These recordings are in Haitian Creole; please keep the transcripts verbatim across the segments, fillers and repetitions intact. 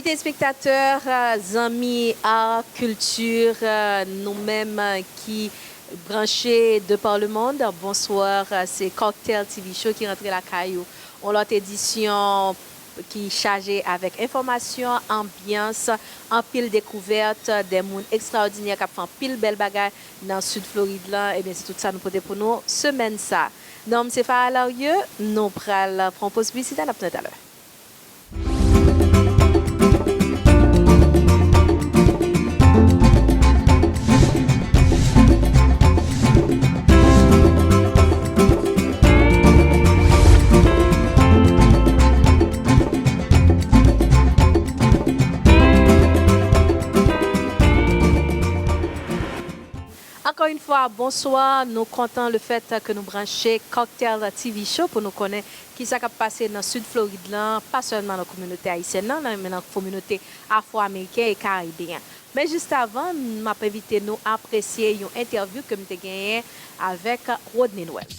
Telespektatè, zanmi art, kilti, nou menm ki branche de par le monde, bonswa. Se Cocktail T V Show ki rantre lakay ou. Yon lòt edisyon ki chaje avèk enfòmasyon, anbyans, anpil dekouvèt, de moun ekstraòdinè k ap fè anpil bèl bagay nan Sid Florid lan. Ebyen, se tout sa nou pote pou nou semèn sa. Non m se Farah Larieux, nou pral pran yon poz piblisitè, n ap tounen talè. Ankò yon fwa, bonswa. Nou kontan le fèt ke nou branche Cocktail T V Show pou nou konnen kisa k ap pase nan Sid Florid lan, pa sèlman nan kominote ayisyèn nan, men nan kominote afwo-ameriken e karibeyen. Men jis avan, m ap envite nou apresye yon entèvyou ke m te genyen avèk Rodney Noël.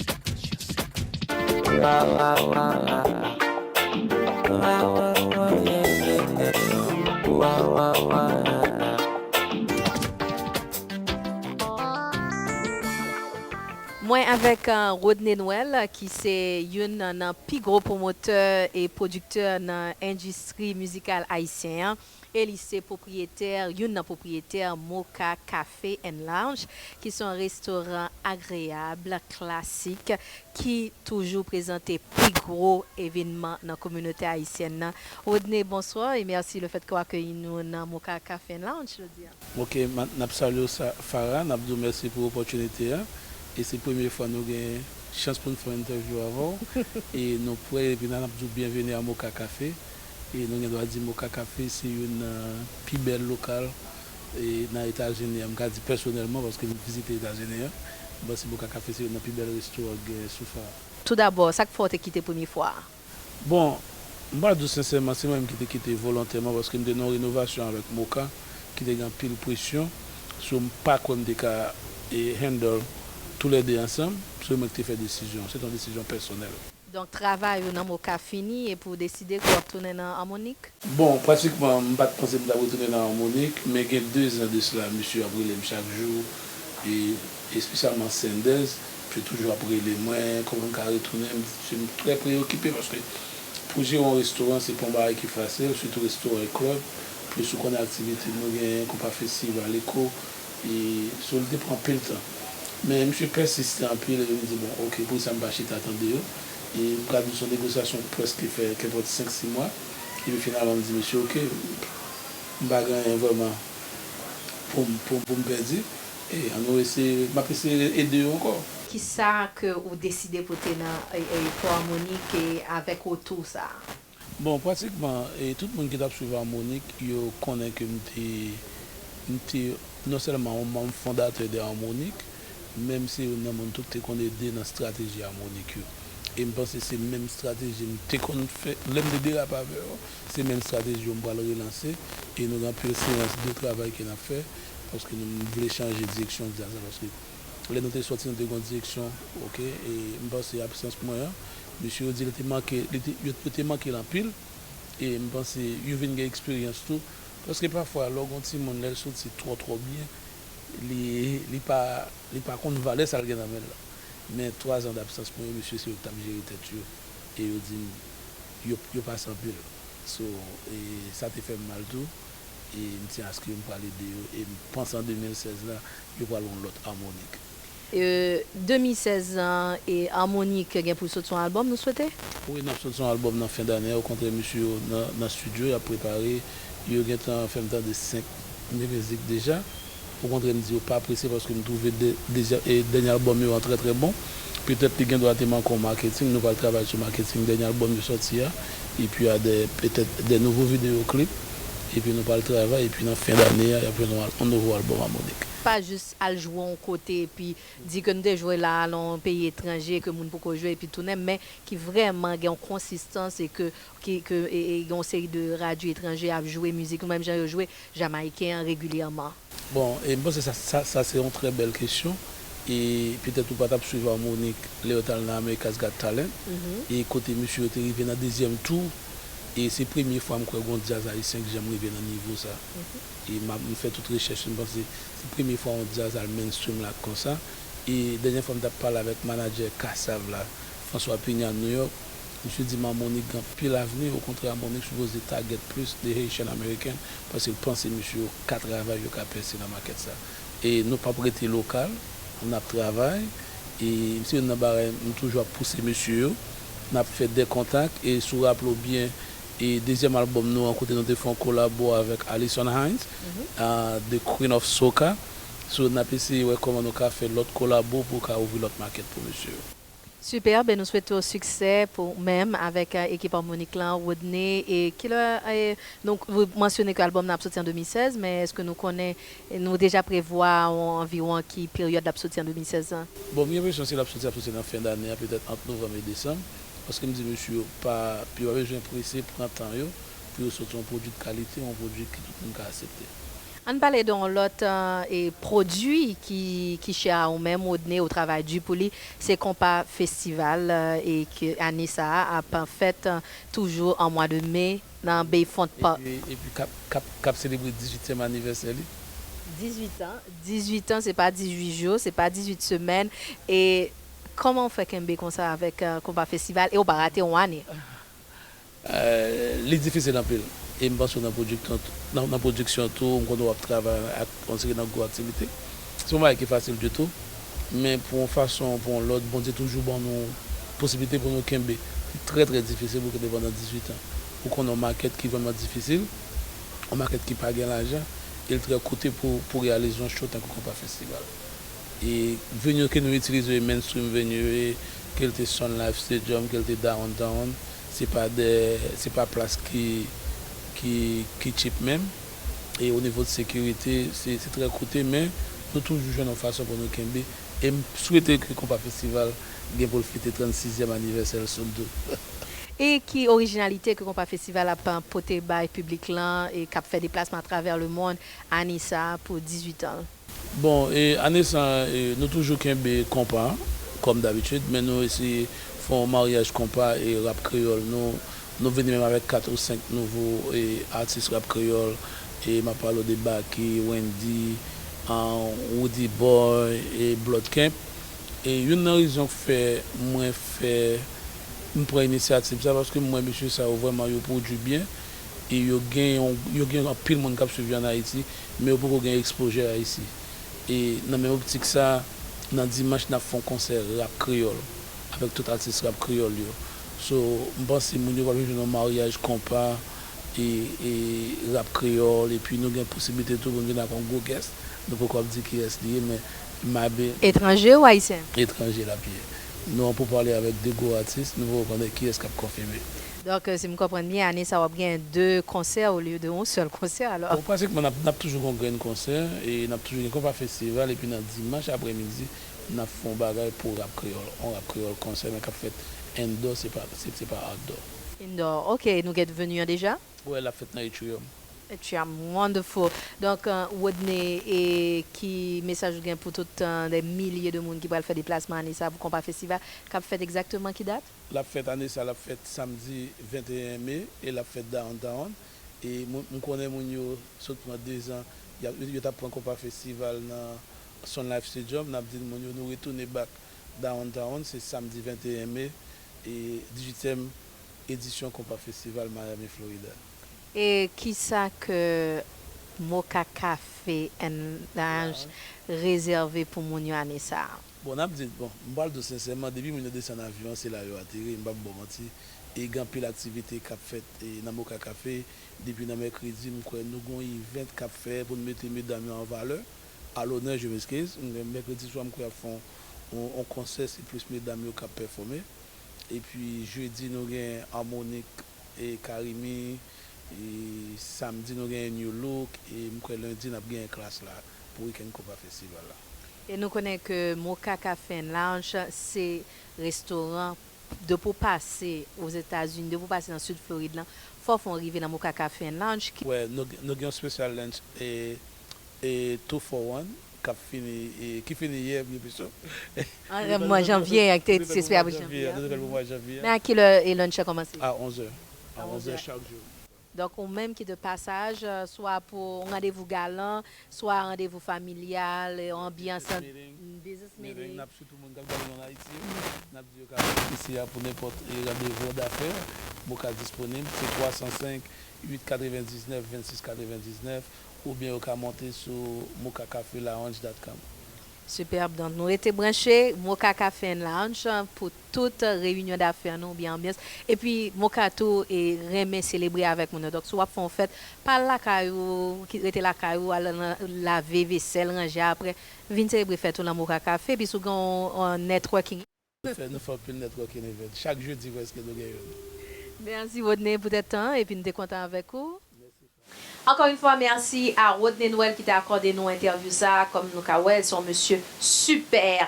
Mwen avèk, euh, Rodney Noël, ki se youn nan pi gwo pwomotè e pwodiktè nan endistri mizikal ayisyen an. E li se pwopriyetè, youn nan pwopriyetè Mocha Cafe and Lounge, ki se yon restoran agreyab, klasik, ki toujou prezante pi gwo evènman nan kominote ayisyèn nan. Rodney, bonswa e mèsi lefèt ke w akeyi nou nan Mocha Cafe and Lounge jodi a. Ok, n ap salye w, Farah, n ap di w mèsi pou opòtinite a. E se premye fwa nou gen chans pou n fè yon entèvyou avè w. E nou prè, epi n ap di w byenveni a Mocha Cafe. E nou gen dwa di Mocha Cafe se youn nan pi bèl lokal, e, nan Etazini an. M ka di pèsonèlman, paske m vizite Etazini an. M panse Mocha Cafe se youn nan pi bèl restoran k gen sou Farah. Toudabò, sa k fè w te kite premye fwa a? Bon, m pral di w sensèman, se mwen menm ki te kite volontèman, paske m te nan yon renovasyon avèk Mocha, ki te gen anpil presyon. So, m pa kwè m te ka, e, handle toulède ansanm. Se mwen ki te fè desizyon. Se te yon desizyon pèsonèl. Donk, travay ou nan Mocha fini epi w deside ke w ap tounen nan Harmonic? Bon, pratikman, m pa t panse m t ap retounen nan Harmonic, men gen de zan de sila, misye ap rele m chak jou, e espesyalman Sanders, misye toujou ap rele mwen, kòman m ka retounen, m, m trè preyokipe, paske pou jere yon restoran, se pa yon bagay ki fasil, sitou restoran e klèb, plis ou konnen aktivite nou genyen, konpa festival, eko, e, so, li te pran anpil tan. Men misye pèsiste anpil, epi m di, bon, ok, poukisa m pa chita tande yo? E m ka di w se yon negosyasyon ki prèske fè, kenpòt, senk, sis mwa. Epi finalman, m di misye, ok, m pa gen anyen vrèman pou m, pou, pou m pèdi. E ann nou eseye, m ap eseye ede yo ankò. Kisa ke ou deside pote nan, e, e, Kò Harmonic e avèk retour sa a? Bon, pratikman, e, tout moun ki t ap swiv Harmonic, yo konnen ke m te, m te non sèlman yon manm fondatè de Harmonic, men m se youn nan moun tou ki te konn ede nan estrateji Harmonic yo. E m panse se menm estrateji m te konn fè, lè m te derape avè yo, se menm estrateji yo m pral relanse, e nou gen anpil seyans de travay ke n ap fè, paske nou, m vle chanje direksyon djaz la, paske lè nou te sòti, nou te gen yon direksyon, ok, e m panse absans mwen an, mesye yo di li te manke, li te, yo, yo te manke l anpil, e m panse yo vin gen eksperyans tou, paske pafwa, lè w gen yon timoun, lè l soti twò, twò byen, li, li pa, li pa konn valè sa l gen nan men l la. Men twa zan d absans mwen yo, mesye se yo ki t ap jere tèt yo, e yo di m, yo, yo pase anpil. So, e sa te fè m mal tou, e m tyen aske m pral ede yo, e m panse an de mil sèz la, yo pral yon lòt Harmonic. E, de mil sèz an, e Harmonic gen pou l sot yon albòm, nou swete? Wi, n ap sot yon albòm nan fen dane a. Okontrè, mesye yo nan, nan estidyo, y ap prepare. Yo gentan fè m tande senk mizik deja. Okontrè, m di yo pa prese paske m twouve de, dezye, e, dènye albòm yo an trè, trè bon. Petèt li gen dwa te manke yon maketing, nou pral travay sou maketing dènye albòm yo sòti a. Epi a de, petèt de nouvo videyo klip. Epi nou pral travay, epi nan fen dane a, y ap jwenn yon al-, yon nouvo albòm Harmonic. Pa jis al jwe yon kote, epi di ke nou te jwe la a nan yon peyi etranje ke moun poko jwe epi tounen, men ki vrèman gen yon konsistans e ke, ki, ke, e, e gen yon seri de radyo etranje ap jwe mizik nou menm jan yo jwe jamayiken an regilyèman. Bon, e m panse sa, sa, sa se yon trè bèl kesyon. E petèt ou pa t ap swiv Harmonic lè yo t al nan America's Got Talent. E kote mesye yo te rive nan dezyèm tou, E se premye fwa m kwè gen yon djaz ayisyen ki janm rive nan nivo sa. E m ap, m fè tout rechèch, m panse se premye fwa yon djaz al mainstream la konsa. E dènyè fwa m t ap pale avèk manadjè Kassav la, François Pignat, New York, misye di m Harmonik gen anpil avni, okontrè Harmonik sipoze target plis the Haitian American, paske l panse misye yo ka travay, yo ka pèse nan makèt sa. E nou p ap rete lokal, n ap travay, e se youn nan bagay m toujou ap pouse mesye yo, n ap fè de kontak, e si w raple w byen, e dezyèm albòm nou an kote nou te fè yon kolabo avèk Alison Hinds, a, The Queen of Soca. So, n ap eseye wè kòman nou ka fè lòt kolabo pou ka ouvri lòt makèt pou mesye yo. Super, ben nou swete w siksè pou ou menm avèk, eh, ekip Harmonik lan, Rodney, e kilè, eh, nou, ou mansyone ke albòm nan ap soti an de mil sèz, men èske nou konnen, eh, nou deja prevwa yon anviwon ki peryòd l ap soti an de mil sèz lan? Bon, m gen enpresyon si l ap soti, ap soti nan fen dane a, petèt ant novanm e desanm, paske m di mesye yo pa, yo pa bezwen prese, pran tan yo, pou yo soti yon pwodui de kalite, yon pwodui ke tout moun ka aksepte. Ann pale de yon lòt, eh, e pwodui ki, ki chè a ou menm, Rodney, ou travay di pou li, se Konpa Festival, eh, e ke ane sa a ap fèt, eh, toujou an mwa de me nan Bayfront Park. Epi, epi k ap, k ap, k ap selebre dizuityèm anivèsè li. Dizuit an, dizuit an, se pa dizuit jou, se pa dizuit semèn. E kòman w fè kenbe konsa avèk, eh, Konpa Festival e w pa rate yon ane? Eh, li difisil anpil. E m panse w nan pwodiksyon, nan, nan pwodiksyon tou, m konnen w ap travay ak yon seri nan gwo aktivite. Se yon bagay ki fasil ditou, men pou yon fason ou pou yon lòt, Bondye toujou ban nou posiblite pou nou kenbe. Li trè, trè difisil pou kenbe pandan dizuit an. Ou konnen yon makèt ki vrèman difisil, yon makèt ki pa gen lajan, e l trè koute pou, pou reyalize yon show tankou Konpa Festival. E venue ke nou itilize yo, mainstream venue, e ke l te Sun Life Stadium, ke l te Downtown, se pa de, se pa plas ki, ki, ki cheap menm. E o nivo de sekirite, se, se trè koute, men nou toujou jwenn yon fason pou nou kenbe. E m swete ke Konpa Festival gen pou l fete trannsizyèm anivèsè l sou l tou. E ki orijinalite ke Konpa Festival ap, eh, pote bay piblik lan e k ap fè deplasman atravè lemonn ane sa a pou dizuit an? Bon, e ane sa a, e, nou toujou kenbe konpa, kòm dabitid, men nou eseye fè yon maryaj konpa e rap kreyòl. Nou, nou vini menm avèk kat ou senk nouvo, e, atis rap kreyòl, e m ap pale w de Baky, Wendy, an, Roody Boy, e Bloodcamp. E youn nan rezon k fè mwen fè, m pran inisyativ sa, paske m wè mesye sa yo vrèman yo pwodui byen, e yo gen yon, yo gen anpil moun k ap swiv yo ann Ayiti, men yo poko gen exposure isi. E nan menm optik sa, nan dimanch, n ap fè yon konsè rap kreyòl avèk tout atis rap kreyòl yo. So, m panse moun yo pral jwenn yon maryaj konpa e, e rap kreyòl, epi nou gen posiblite tou pou n vin ak yon gwo guest. Nou poko ap di kiyès li ye, men m a be- Etranje ou ayisyen? Etranje l ap ye. Nou an pou pale avèk de gwo atis, nou poko konnen kiyès k ap konfime. Donk, eh, si m konprann byen, ane sa a w ap gen de konsè olye de yon sèl konsè, alò. Bon, pratikman, n ap, n ap toujou gen yon grenn konsè, e n ap toujou gen konpa festival, epi nan dimanch aprèmidi, n ap fè yon bagay pou rap kreyòl, yon rap kreyòl konsè, men k ap fèt indoor, se pa, se, se pa outdoor. Indoor, ok, nou gen venue an deja? Wè, l ap fèt nan Atrium. Atrium, wonderful. Donk, eh, Rodney, e ki mesaj ou gen pou tout, eh, de milye de moun ki pral fè deplasman ane sa a pou Konpa Festival, k ap fèt egzakteman ki dat? L ap fèt ane sa, l ap fèt samdi venteyen me e l ap fèt downtown. E moun, m konnen moun yo sot pran dezan, y ap, yo t ap pran Konpa Festival nan Sun Life Stadium. N ap di moun yo, nou retounen back downtown, se samdi venteyen me, e dizuityèm edisyon Konpa Festival Miami, Florida. E kisa ke Mocha Cafe and Lounge rezève pou moun yo ane sa a? Bon, n ap di, bon, m pral di w sensèman, depi moun yo desann avyon an, se la yo ateri, m p ap ba w manti. E gen anpil aktivite k ap fèt, e, nan Mocha Cafe. Depi nan mèkredi, m kwè nou gen yon event k ap fè pou n mete medam yo an valè, a lonè, je m'excuse. M, mèkredi swa, m kwè y ap fè yon, yon, yon konsè, se plis medam yo k ap pèfòme. Epi jedi, nou gen Harmonik e Karimi. E samdi, nou gen New Look. E m kwè lendi, n ap gen Klass la pou weekend Konpa Festival la. E nou konnen ke Mocha Cafe and Lounge, se restoran, depi w pase Ozetazini, depi w pase nan Sid Florid lan, fò w fè yon rive nan Mocha Cafe and Lounge. Ki- Wè, nou, nou gen yon special lunch, e, e two for one, k ap fini, e, ki fini yè, byen pito. An, mwa janvye, ak te, nou te fè l pou mwa janvye. Nou te fè l pou mwa janvye. Men a kilè e lunch la kòmanse? A onz è. A onz è chak jou. Donk, ou menm ki de pasaj, euh, swa pou yon randevou galan, swa randevou familyal, euh, anbyans, business meeting, business meeting, meeting, n ap sitou moun k ap gade nou ann Ayiti yo, n ap di yo ka vin isi a pou nenpòt, eh, randevou dafè. Moka disponib, se twa san senk, uit katrevendiznèf, vennsis katrevendiznèf, oubyen yo ka monte sou moka cafe lounge dot com. Superbe. Donk, nou rete branche, Moka Cafe and Lounge, pou tout reyinyon dafè nou, oubyen anbyans. Epi, Moka tou, e renmen selebre avèk moun yo. Donk, si w ap fè yon fèt, pa al lakay ou, ki rete lakay ou, al nan, lave vesèl, ranje apre, vin selebre fèt ou nan Moka Cafe. Epi, si w gen yon, yon networking. Nou fè, nou fè anpil networking event. Chak jedi, prèske, nou gen youn. Mèsi, Rodney, poutèt tan an, epi nou te kontan avèk ou. Ankò yon fwa, mèsi a Rodney Noël ki te akòde nou entèvyou sa a. Kòm nou ka wè, se yon mesye sipè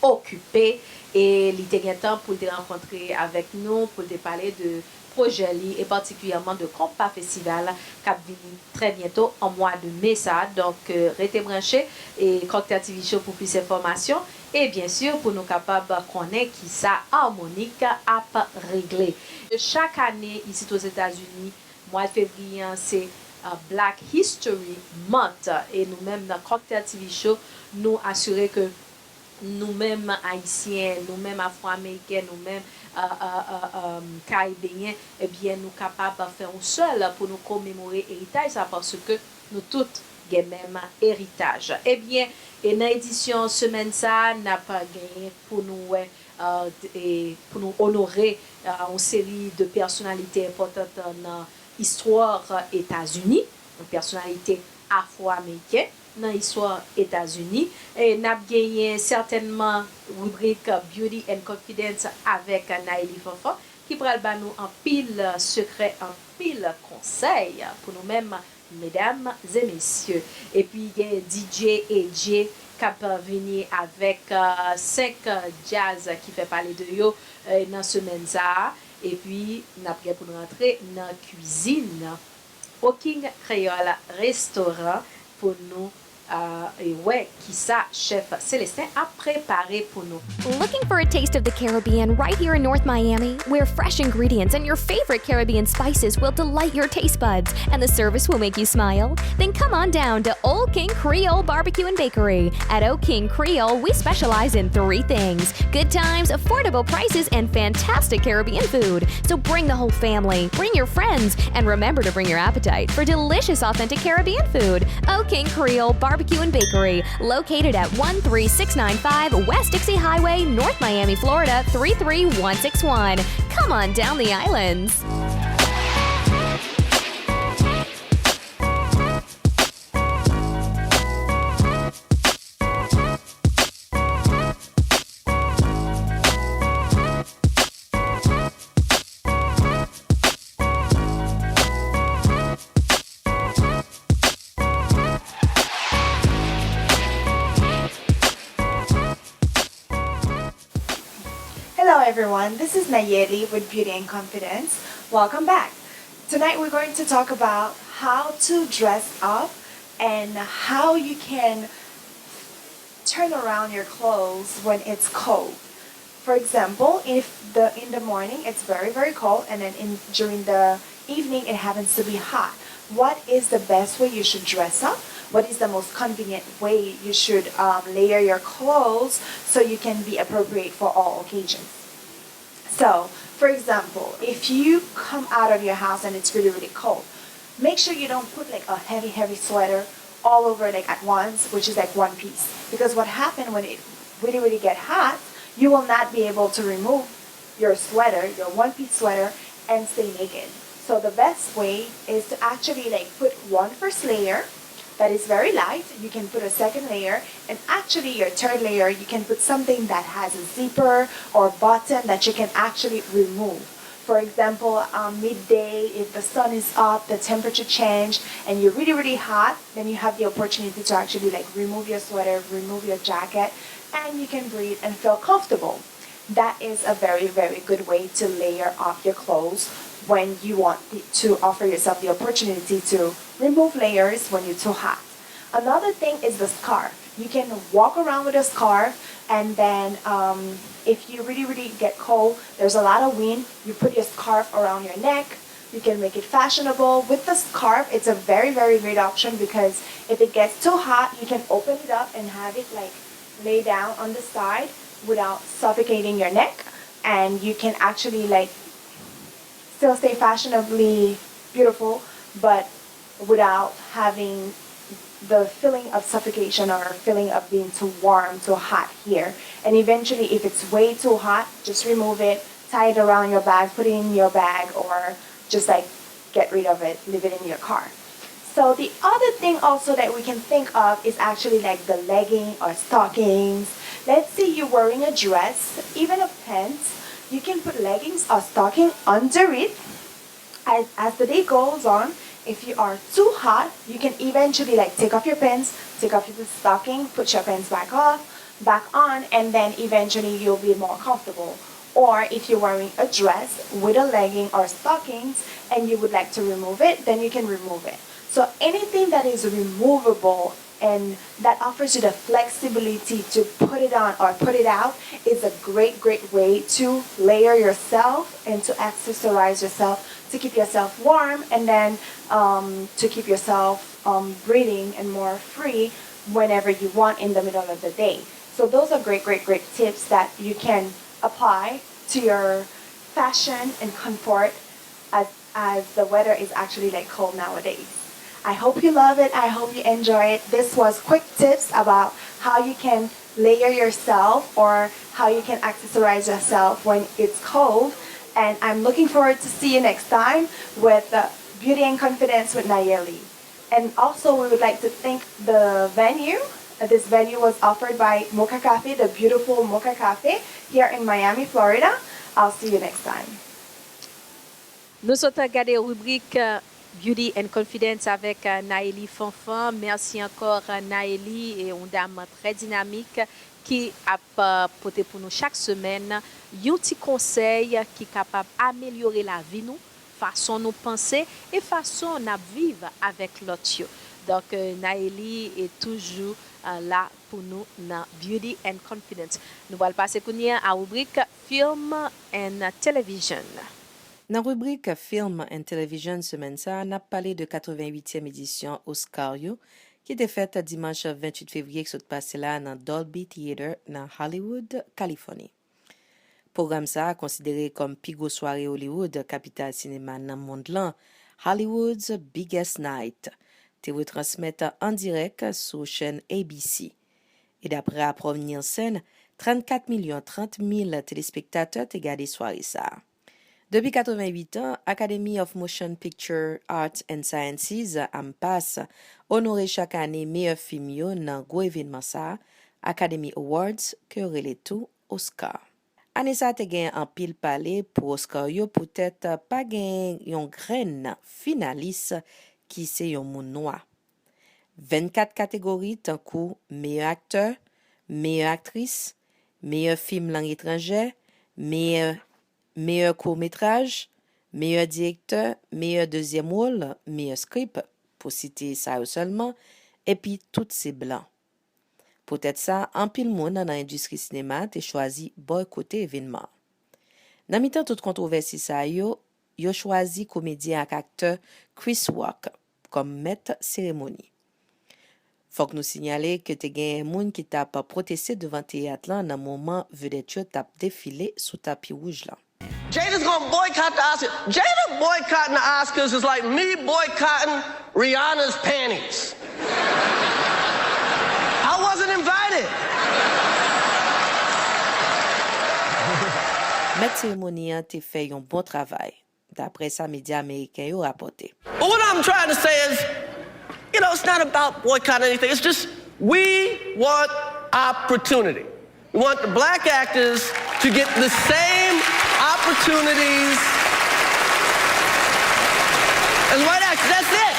okipe e li te gen tan pou l te rankontre avèk nou, pou l te pale de pwojè li e patikilyèman de Konpa Festival k ap vini trè byento an mwa de me sa a. Donk, euh, rete branche e Cocktail T V Show pou plis enfòmasyon e, byen si, pou nou kapab konnen kisa Harmonic ap regle. Chak ane, isit Ozetazini, mwa fevriye an se, uh, Black History Month, e nou menm nan Cocktail T V Show, nou asire ke nou menm Ayisyen, nou menm Afwo-Ameriken, nou menm, uh, uh, uh, um, Karibeyen, ebyen, nou kapab fè yon sèl pou nou komemore eritaj sa, paske nou tout gen menm eritaj. Ebyen, e nan edisyon semèn sa a, n ap genyen pou nou wè, uh, e pou nou onore, uh, yon seri de pèsonalite enpòtan nan istwa Etazini, yon pèsonalite afwo-ameriken nan istwa Etazini. E n ap genyen sètènman ribrik Beauty and Confidence avèk Naëlie Fanfan, ki pral ba nou anpil sekrè, anpil konsèy pou nou menm, medam e mesye. Epi gen D J A J k ap vini avèk, euh, senk djaz ki fè pale de yo, euh, nan semèn sa a. Epi, n ap gen pou n rantre nan kwizin. Au King Creole Restaurant pou nou, euh, e wè kisa chèf Célestin ap prepare pou nou. Looking for a taste of the Caribbean right here in North Miami, where fresh ingredients and your favorite Caribbean spices will delight your taste buds and the service will make you smile? Then come on down to Old King Creole Barbecue and Bakery. At Old King Creole, we specialize in three things: good times, affordable prices, and fantastic Caribbean food. So bring the whole family, bring your friends, and remember to bring your appetite for delicious, authentic Caribbean food. O King Creole Barbecue and Bakery, located at one three six nine five West Dixie Highway, North Miami, Florida three three one six one. Come on down the islands. Hello, everyone. This is Nayeli with Beauty and Confidence. Welcome back. Tonight, we're going to talk about how to dress up and how you can turn around your clothes when it's cold. For example, if the in the morning it's very, very cold, and then in during the evening it happens to be hot. What is the best way you should dress up? What is the most convenient way you should, um, layer your clothes so you can be appropriate for all occasions? So, for example, if you come out of your house and it's really, really cold, make sure you don't put, like, a heavy, heavy sweater all over, like, at once, which is, like, one piece. Because what happened when it really, really get hot, you will not be able to remove your sweater, your one piece sweater, and stay naked. So the best way is to actually, like, put one first layer that is very light. You can put a second layer, and actually your third layer, you can put something that has a zipper or button that you can actually remove. For example, um, midday, if the sun is up, the temperature change, and you're really, really hot, then you have the opportunity to actually, like, remove your sweater, remove your jacket, and you can breathe and feel comfortable. That is a very, very good way to layer up your clothes when you want the, to offer yourself the opportunity to remove layers when you're too hot. Another thing is the scarf. You can walk around with a scarf, and then, um, if you really, really get cold, there's a lot of wind, you put your scarf around your neck, You can make it fashionable. With the scarf, it's a very, very great option because if it gets too hot, you can open it up and have it like lay down on the side without suffocating your neck. And you can actually like still stay fashionably beautiful, but without having the feeling of suffocation or feeling of being too warm, too hot here. And eventually, if it's way too hot, just remove it, tie it around your bag, put it in your bag, or just like get rid of it, leave it in your car. So the other thing also that we can think of is actually like the legging or stockings. Let's say you're wearing a dress, even a pants, you can put leggings or stocking under it. As, as the day goes on, if you are too hot, you can eventually like take off your pants, take off your stocking, put your pants back off, back on, and then eventually you'll be more comfortable. Or if you're wearing a dress with a legging or stockings and you would like to remove it, then you can remove it. So anything that is removable and that offers you the flexibility to put it on or put it out is a great, great way to layer yourself and to accessorize yourself to keep yourself warm and then um, to keep yourself um, breathing and more free whenever you want in the middle of the day. So those are great, great, great tips that you can apply to your fashion and comfort as as the weather is actually like cold nowadays. I hope you love it. I hope you enjoy it. This was quick tips about how you can layer yourself or how you can accessorize yourself when it's cold. And I'm looking forward to see you next time with uh, Beauty and Confidence with Nayeli. And also, we would like to thank the venue. This venue was offered by Mocha Cafe, the beautiful Mocha Cafe here in Miami, Florida. I'll see you next time. Nou sot gade ribrik Beauty and Confidence avèk Naëlie Fanfan. Mèsi ankò Naëlie, yon dam trè dinamik ki ap pote pou nou chak semèn yon ti konsèy ki kapab amelyore lavi nou, fason nou panse e fason n ap viv avèk lòt yo. Donk Naëlie toujou la pou nou nan Beauty and Confidence. Nou pral pase kounye a a ribrik Film and Television. Nan ribrik Film and Television semèn sa a, n ap pale de katrevenwityèm edisyon Oscar yo, ki te fèt dimanch venntuit fevriye k sot pase la nan Dolby Theatre nan Hollywood, Kalifòni. Pwogram sa a, konsidere kòm pi gwo sware Hollywood, kapital sinema nan mond lan, Hollywood's Biggest Night, te retransmèt an dirèk sou chèn A B C. E daprè rapò Nielsen, trannkat milyon trant mil telespektatè te gade sware sa a. Depi katrevenwit an, Academy of Motion Picture Arts and Sciences, ampas, onore chak ane meyè fim yo nan gwo evènman sa a, Academy Awards, ke yo rele tou Oscar. Ane sa a te gen anpil pale pou Oscar yo poutèt pa gen yon grenn finalis ki se yon moun nwa. Vennkat kategori tankou meyè aktè, meyè aktris, meyè fim lang etranjè, meyè, meyè kout metraj, meyè direktè, meyè dezyèm wòl, meyè skrip, pou site sa yo sèlman, epi tout se blan. Poutèt sa, anpil moun nan endistri sinema te chwazi bòykote evènman an. Nan mitan tout kontwovèsi sa yo, yo chwazi komedyen ak aktè Chris Rock kòm mèt seremoni. Fòk nou sinyale ke te gen moun ki t ap pwoteste devan teyat lan nan moman vedèt yo t ap defile sou tapi wouj lan. Jada's gonna boycott the Oscars. Jada boycotting the Oscars is like me boycotting Rihanna's panties. I wasn't invited. Mèt seremoni an te fè yon bon travay, daprè sa medya ameriken yo rapòte. But what I'm trying to say is, you know, it's not about boycotting anything. It's just we want opportunity. We want the black actors to get the same opportunities as white actors. That's it.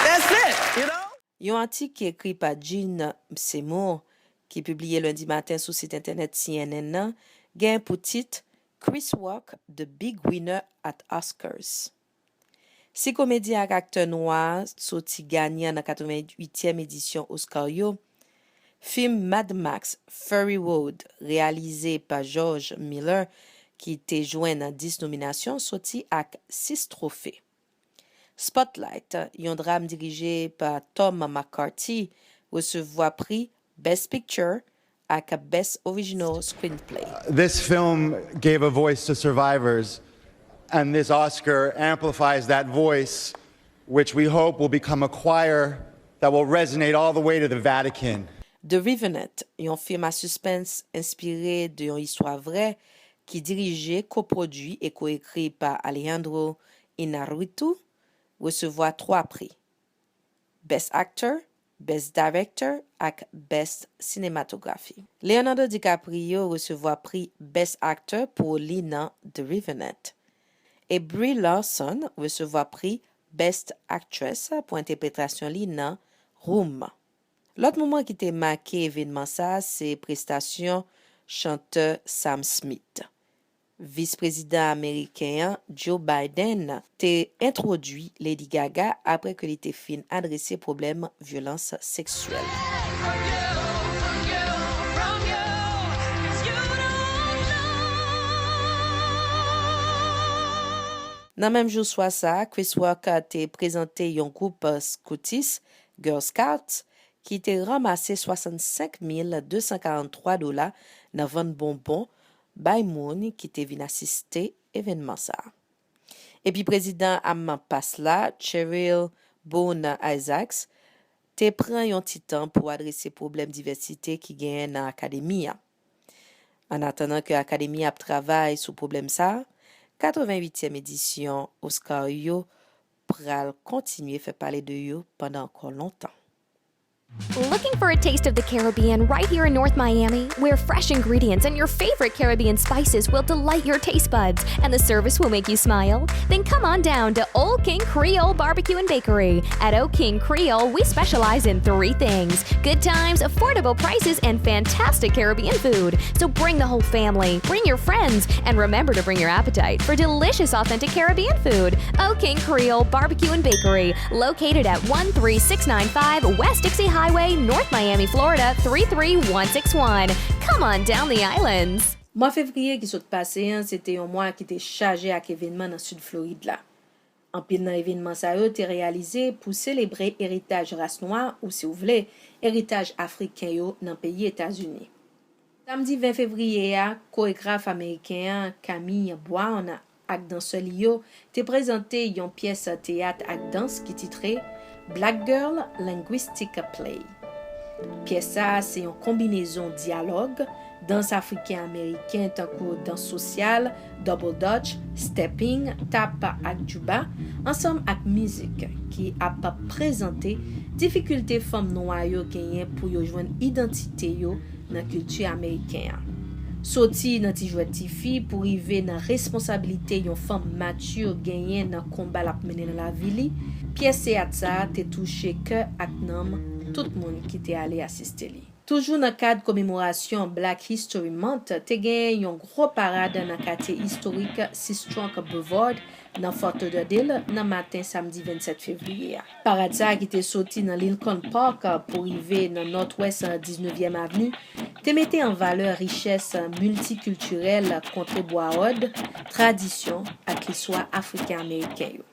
That's it, you know? Yon atik ki ekri pa Gene Seymour, ki pibliye lendi maten sou sit entènèt C N N nan, gen pou tit Chris Rock, the big winner at Oscars. Si komedyen ak aktè nwa a soti ganyan nan katrevenwityèm edisyon Oscar yo, fim Mad Max Fury Road, reyalize pa George Miller, ki te jwenn dis nominasyon, soti ak sis twofe. Spotlight, yon dram dirije pa Tom McCarthy, resevwa pri Best Picture ak Best Original Screenplay. This film gave a voice to survivors, and this Oscar amplifies that voice, which we hope will become a choir that will resonate all the way to the Vatican. The Revenant, yon fim a sispens enspire de yon istwa vrè ki dirije, kopwodui e koekri pa Alejandro Iñárritu, resevwa twa pri, Best Actor, Best Director ak Best Cinematography. Leonardo DiCaprio resevwa pri Best Actor pou wòl li nan The Revenant, e Brie Larson resevwa pri Best Actress pou entèpretasyon li nan Room. Lòt moman ki te make evènman sa a se prestasyon chantè Sam Smith. Vis prezidan ameriken an, Joe Biden, te entwodui Lady Gaga apre ke li te fin adrese pwoblèm vyolans seksyèl. Nan menm jou swa sa a, Chris Rock te prezante yon gwoup skoutis, Girl Scouts, ki te ranmase swasannsenk mil de san karanntwa dola nan vann bonbon bay moun ki te vin asiste evènman sa a. Epi prezidan AMPAS la, Cheryl Boone Isaacs, te pran yon ti tan pou adrese pwoblèm divèsite ki genyen nan akademi a. Annatandan ke akademi ap travay sou pwoblèm sa a, katrevenwityèm edisyon Oscar yo pral kontinye fè pale de yo pandan ankò lontan. Looking for a taste of the Caribbean right here in North Miami, where fresh ingredients and your favorite Caribbean spices will delight your taste buds and the service will make you smile? Then come on down to Old King Creole Barbecue and Bakery. At Old King Creole, we specialize in three things: good times, affordable prices, and fantastic Caribbean food. So bring the whole family, bring your friends, and remember to bring your appetite for delicious, authentic Caribbean food. Old King Creole Barbecue and Bakery, located at one three six nine five West Dixie Highway, North Miami, Florida three three one six one. Come on down the islands. Mwa fevriye ki sot pase an se te yon mwa ki te chaje ak evènman nan Sid Florid la. Anpil nan evènman sa yo te reyalize pou selebre eritaj ras nwa ou, si w vle, eritaj afriken yo nan peyi Etazini. Samdi ven fevriye a, koregraf ameriken an, Camille Brown, ak dansè li yo te prezante yon pyès teyat ak dans ki titre Black Girl Linguistic Play. Pyès sa a se yon konbinezon dyalòg, dans afriken-ameriken tankou dans sosyal, double dutch, stepping, tap ak djouba, ansanm ak mizik ki ap prezante difikilte fanm nwa yo genyen pou yo jwenn idantite yo nan kilti ameriken an. Soti nan ti jwèt tifi pou rive nan responsablite yon fanm mati genyen nan konba l ap mennen nan lavi li, pyès teyat sa a te touche kè ak nanm tout moun ki te ale asiste li. Toujou nan kad komemorasyon Black History Month, te genyen yon gwo parad nan katye istorik Sistrunk Boulevard, nan Fort Lauderdale, nan maten samdi vennsèt fevriye a. Parad sa a ki te soti nan Lincoln Park pou rive nan nòdwès diznevyèm Avni, te mete an valè richès miltikiltirèl kontre Broward, tradisyon ak listwa Afriken-Ameriken yo.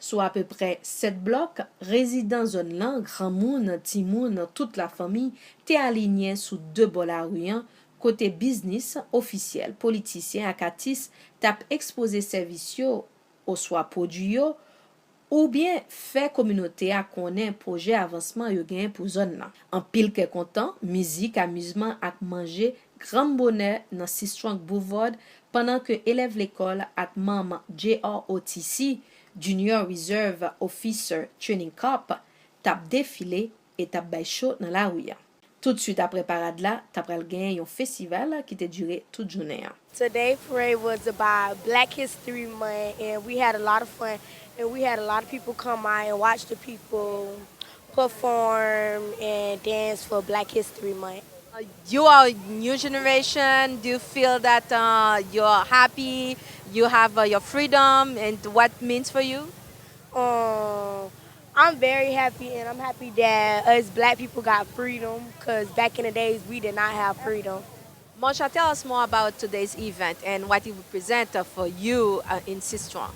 Sou apeprè sèt blòk, rezidan zòn lan, granmoun, timoun, tout lafanmi, te alinyen sou de bò lari an, kote biznis, ofisyèl, politisyen ak atis t ap ekspoze sèvis yo oswa pwodui yo, oubyen fè kominote a konnen pwojè avansman yo genyen pou zòn nan. Anpil kè kontan, mizik, amizman ak manje granm bonè nan Sistrunk Boulevard, pandan ke elèv lekòl ak manm J R O T C, Junior Reserve Officer Training Corps, t ap defile e t ap bay cho nan lari a. Toutswit apre parad la, ta pral genyen yon festival ki te dire tout jounen an. Today parade was about Black History Month, and we had a lot of fun, and we had a lot of people come out and watch the people perform and dance for Black History Month. You are a new generation. Do you feel that uh, you're happy? You have uh, your freedom, and what means for you? Um, I'm very happy, and I'm happy that us black people got freedom, because back in the days, we did not have freedom. Moncha, tell us more about today's event and what it represents for you uh, in Sistrunk.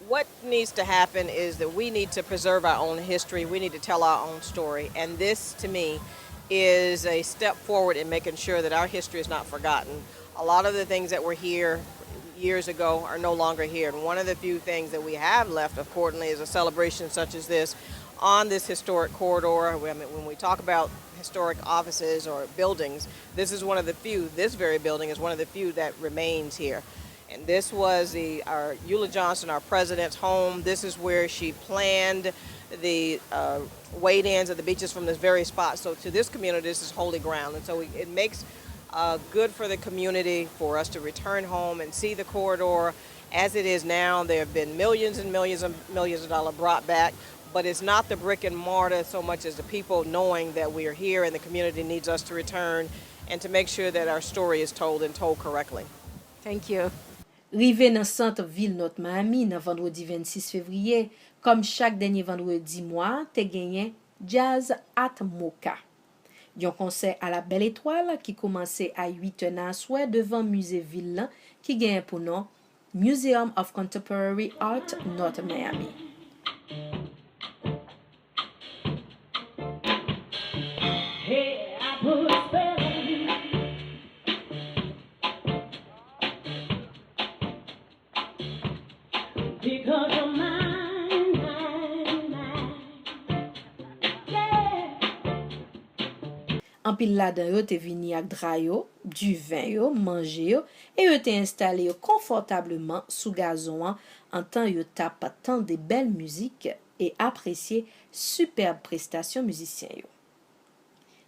What needs to happen is that we need to preserve our own history. We need to tell our own story. And this, to me, is a step forward in making sure that our history is not forgotten. A lot of the things that were here years ago are no longer here. And one of the few things that we have left, accordingly, is a celebration such as this on this historic corridor. When we talk about historic offices or buildings, this is one of the few, this very building is one of the few that remains here. And this was the our Eula Johnson, our president's home. This is where she planned the uh, wade-ins of the beaches from this very spot. So to this community, this is holy ground, and so we, it makes uh, good for the community for us to return home and see the corridor as it is now. There have been millions and millions and millions of dollars brought back, but it's not the brick and mortar so much as the people knowing that we are here and the community needs us to return and to make sure that our story is told and told correctly. Thank you. Rive nan sant vil North Miami nan vandredi vennsis fevriye, kòm chak dènye vandredi mwa a, te genyen Jazz at Mocha. Yon konsè a la bèl etwal ki kòmanse a uit è nan aswè devan mize vil lan ki genyen pou non Museum of Contemporary Art North Miami. Anpil ladan yo te vini ak dra yo, diven yo, manje yo, e yo te enstale yo konfòtableman sou gazon an antan yo t ap tande bèl mizik e apresye sipèb prestasyon mizisyen yo.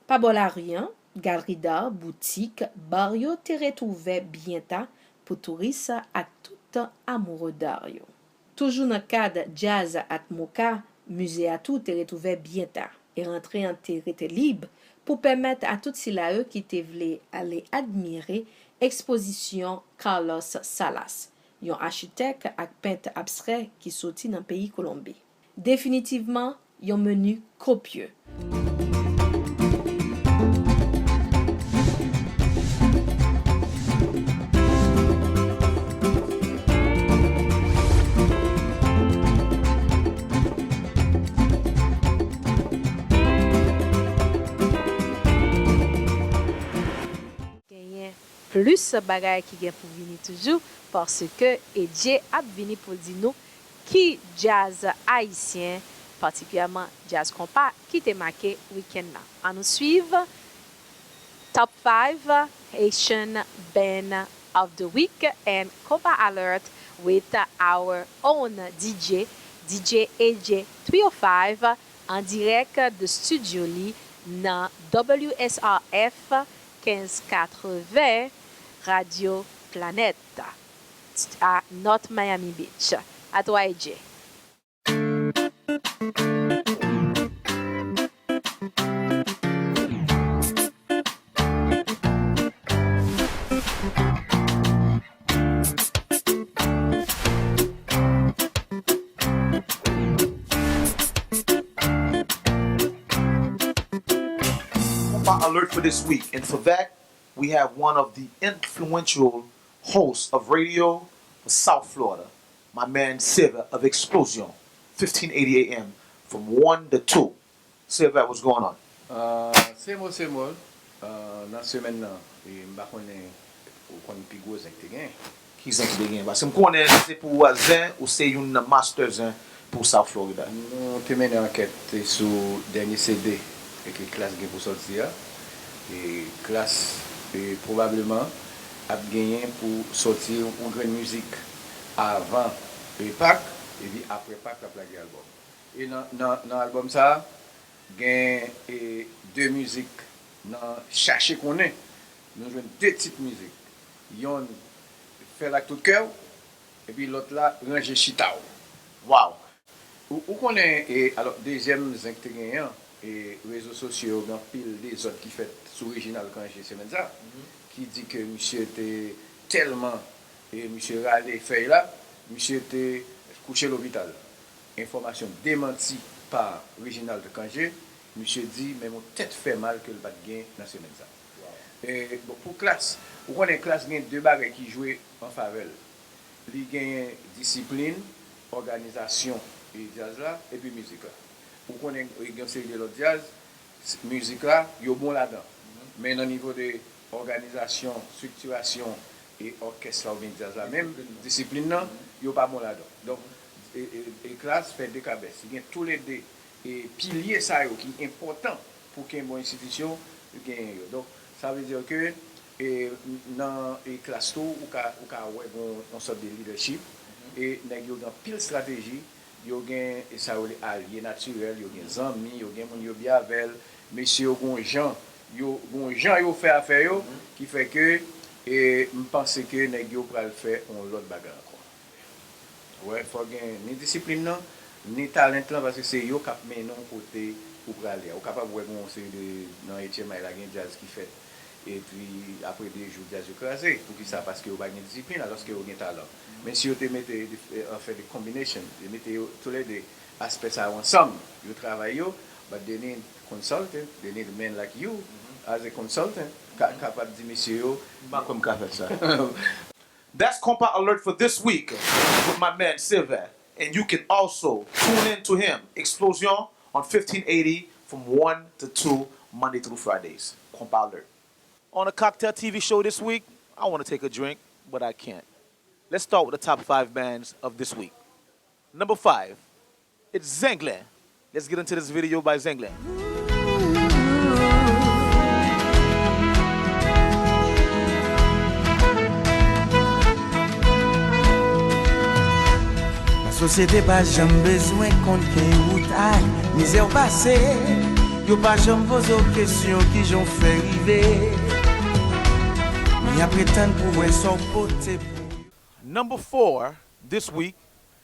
Pa bò lari an, galri dar, boutik, bar yo te ret ouvè byen ta pou touris ak tout amoureux d'art yo. Toujou nan kad Jazz at Mocha, mize a tou te ret ouvè byen ta, e rantre an te rete lib pou pèmèt a tout sila yo ki te vle ale admire ekspozisyon Carlos Salas, yon achitèk ak pent abstrè ki soti nan peyi Kolonbi. Definitivman, yon meni kopye. Genyen plis bagay ki gen pou vini toujou, paske Edje ap vini pou di nou ki djaz ayisyen, patikilyèman djaz konpa, ki te make wikenn nan. Ann nou swiv Top five Haitian Band of the Week and Compa Alert with our own D J, D J Edje three oh five, an dirèk de studio li nan W S R F quinze quatre-vingts Radio Planète à North Miami Beach. À toi, Edje. Compa Alert for this week, and for that, we have one of the influential hosts of radio for South Florida, my man Sylvia of Explosion, fifteen eighty A M, from one to two. Sylvia, what's going on? Uh, same old, same old. Uh, nan semèn nan, e, m pa konnen ou konn pi gwo zen ki te genyen. Ki zen ki te genyen? Paske m konnen se pou zen, ou se youn nan master zen pou South Florida. Nou te mennen ankèt sou dènye C D ke Klass gen pou sòti a. E Klass, e, pwobableman ap genyen pou sòti yon grenn mizik avan, e, Pak, epi apre Pak l ap lage albòm. E nan, nan, nan albòm sa a, gen, e, de mizik nan Chache Konnen. Nou jwenn de tit mizik. Yonn, Fè l ak tout kè w, epi lòt la, Ranje chita w. Wow! Ou, ou konnen, e, alò, dezyèm zen k te genyen an, e, rezo sosyo yo gen anpil dezòd ki fèt sou Reginald Cangé semèn sa a, ki di ke misye te tèlman, e, misye rale fèy la, misye te kouche lopital. Enfòmasyon demanti pa Reginald Cangé, misye di menm yon tèt fè mal ke l pa t gen nan semèn sa a. E, bon, pou Klass, ou konnen Klass gen de bagay ki jwe an favè l. Li genyen disiplin, òganizasyon e djaz la, epi mizik la. Ou konnen, e, gen yon seri de lòt djaz, s-, mizik la, yo bon ladan. Men nan nivo de òganizasyon, estriktirasyon e òkès la oubyen djaz la menm, disiplin nan, yo pa bon ladan. Donk, e, e, e Klass fè de kabès. Li gen toulede e pilye sa yo ki enpòtan pou ke yon bon enstitisyon genyen yo. Donk, sa vle di ke, e, nan, e, Klass tou, ou ka, ou ka wè gon yon sòt de leadership, e nèg yo gen anpil estrateji, yo gen, e, sa yo rele alye natirèl, yo gen zanmi, yo gen moun yo byen avè l, mesye yo gon jan, yo gon jan yo fè afè yo, ki fè ke, e, m panse ke nèg yo pral fè yon lòt bagay ankò. Wè, fò gen ni disiplin nan, ni talent lan, paske se yo k ap mennen w kote ou prale a. Ou kapab wè gen yon seri de, nan H M I la, gen djaz ki fèt, epi apre de jou, djaz yo kraze. Poukisa? Paske yo pa gen disiplin, alòske yo gen talan. Men si yo te mete, de, anfen, de combination, yo mete yo toulede aspè sa yo ansanm, yo travay yo, but they need consultant, they need men like you as a consultant, ka, kapab di mesye yo, m pa kwè m ka fè sa. That's Konpa Alert for this week with my man Sylvain. And you can also tune in to him, Explosion, on fifteen eighty from one to two, Monday through Fridays. Konpa Alert. On a Cocktail T V show this week, I want to take a drink, but I can't. Let's start with the top five bands of this week. Number five, it's Zenglen. Let's get into this video by Zenglen. Lasosyete pa janm bezwen konn ki wout ak mizè w pase. Yo pa janm poze w kesyon kijan w fè rive. Men y ap ret tann pou wè sa w pote pou yo. Number four this week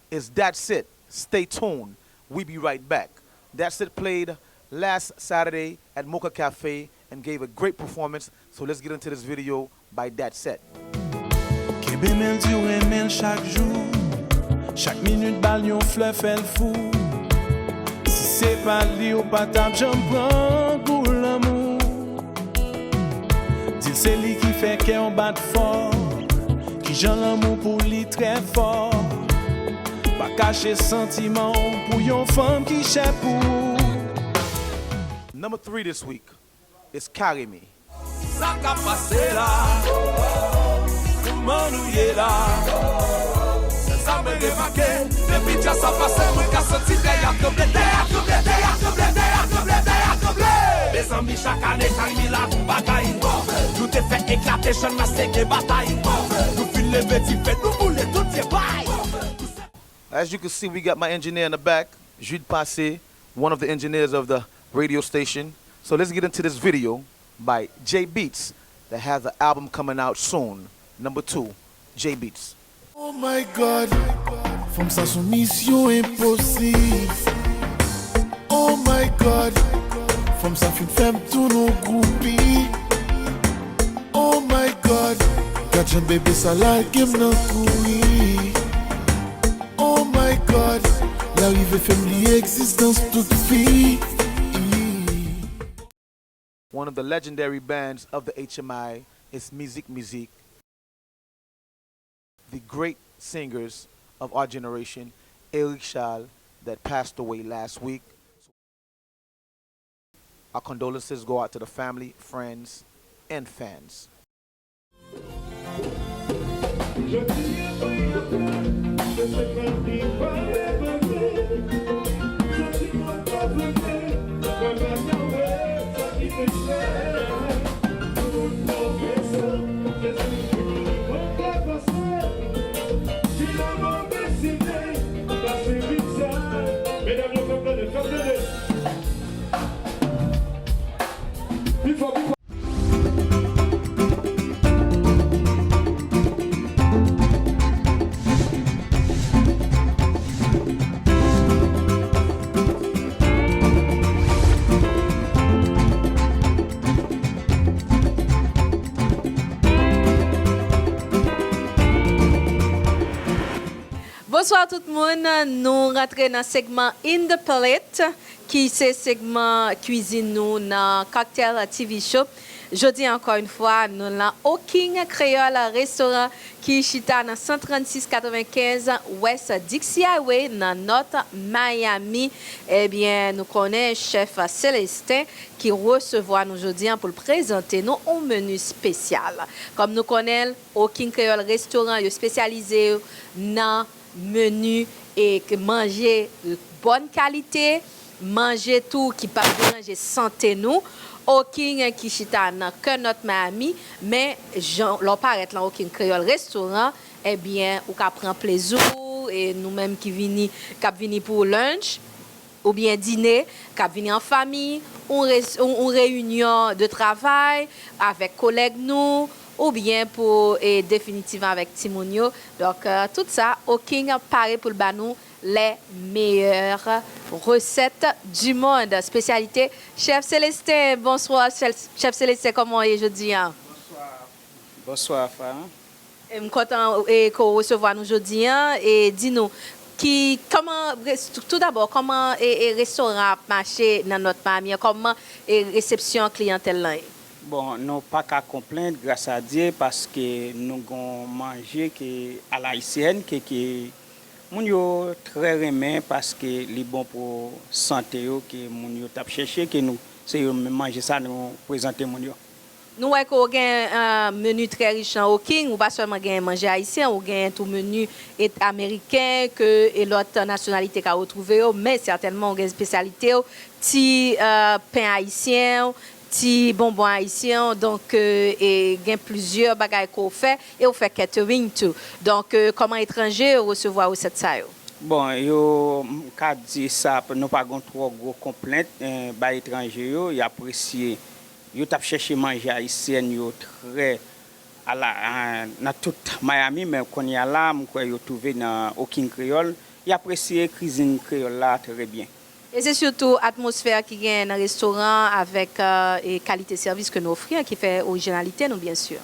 is That's It. Stay tuned. We be right back. That's It played last Saturday at Mocha Cafe and gave a great performance. So let's get into this video by That's It. Kenbe men l di w renmen l chak jou. Chak minit ba l yon flè, fè l fou. Si se pa li, ou pa t ap janm pran gou lanmou. Di l se li ki fè kè w bat fò. Kijan lanmou pou li trè fò. Pa kache santiman w pou yon fanm ki chè pou ou. Number three this week is Carry Me. Sa k ap pase la? Kouman nou ye la? Sèl sa mwen remake, depi djaz sa pase, mwen ka santi tè a tranble, tè a tranble, tè a tranble, tè a tranble, tè a tranble. Mezanmi, chak ane, Carry Me la gon bagay. Nou te fè eklate, Jeune Masse gen batay. Nou fin leve dife, nou boule tout vye bay. As you can see, we got my engineer in the back, Jude Passé, one of the engineers of the radio station. So let's get into this video by J Beatz that has an album coming out soon. Number two, J Beatz. Oh my God, fanm sa sou misyon enposib. Oh my God, fanm sa fin fè m tounen yon groupi. Oh my God, gad jan bebe sa lage m nan kouri. Oh my God, l arive fè m bliye egzistans tout fi. One of the legendary bands of the H M I is Mizik Mizik. The great singers of our generation, Eric Charles, that passed away last week. Our condolences go out to the family, friends, and fans. Bonswa tout moun, nou rantre nan segman In the Plate, ki se segman kwizin nou nan Cocktail T V Show. Jodi a, ankò yon fwa, nou lan Oking Kreyòl Restoran ki chita nan san trannsis katrevenkenz West Dixie Highway nan North Miami. Ebyen, nou konnen chèf Célestin ki resevwa nou jodi a pou l prezante nou yon meni espesyal. Kòm nou konnen l, Oking Kreyòl Restoran, yo espesyalize yo nan meni e k-, manje bòn kalite, manje tou ki p ap deranje sante nou. Oking ki chita nan kè North Miami, men jan lè w parèt lan Oking Kreyòl Restoran, ebyen, ou ka pran plezi w, e nou menm ki vini, k ap vini pou lunch, oubyen dine, k ap vini an fanmi, yon res-, yon, yon reyinyon de travay avèk kolèg nou, oubyen pou, e, definitivman avèk timoun yo. Donk, e, tout sa, Oking pare pou l ba nou les meilleures recettes du monde. Espesyalite Chèf Célestin. Bonswa, Chèf, Chèf Célestin, kòman w ye jodi a? Bonswa, Farah. E m kontan, e, ke w resevwa nou jodi a. E di nou, ki, kòman, res-, tou dabò, kòman, e, e, restoran an ap mache nan North Miami an? Kòman, e, resepsyon kliyantèl lan ye? Bon, nou pa ka konplent, gras a Dye, paske nou gon manje ki alayisyèn, ke, ke moun yo trè renmen, paske li bon pou sante yo, ke moun yo t ap chèche, ke nou, se yo menm manje sa nou prezante moun yo. Nou wè ke w gen, e, meni trè rich nan Oking, ou pa sèlman gen manje ayisyen, ou gen tou meni et-, ameriken, ke, e, lòt nasyonalite ka retwouve yo, men sètènman ou gen espesyalite w, ti, e, pen ayisyen w, ti bonbon ayisyen w, donk, e, e gen plizyè bagay ke w fè, e w fè catering tou. Donk, e, kòman etranje yo resevwa resèt sa yo? Bon, yo, m ka di sa, nou pa gon twò gwo konplent, e, bay etranje yo, y apresye, yo t ap chèche manje ayisyèn yo trè ala, a, nan tout Miami, men kounye a la, m kwè yo twouve nan Oking Kreyòl, y apresye kwizin kreyòl la trè byen. E se sitou atmosfè ki genyen nan restoran avèk, e, e kalite sèvis ke nou ofri an ki fè orijinalite nou, byen si.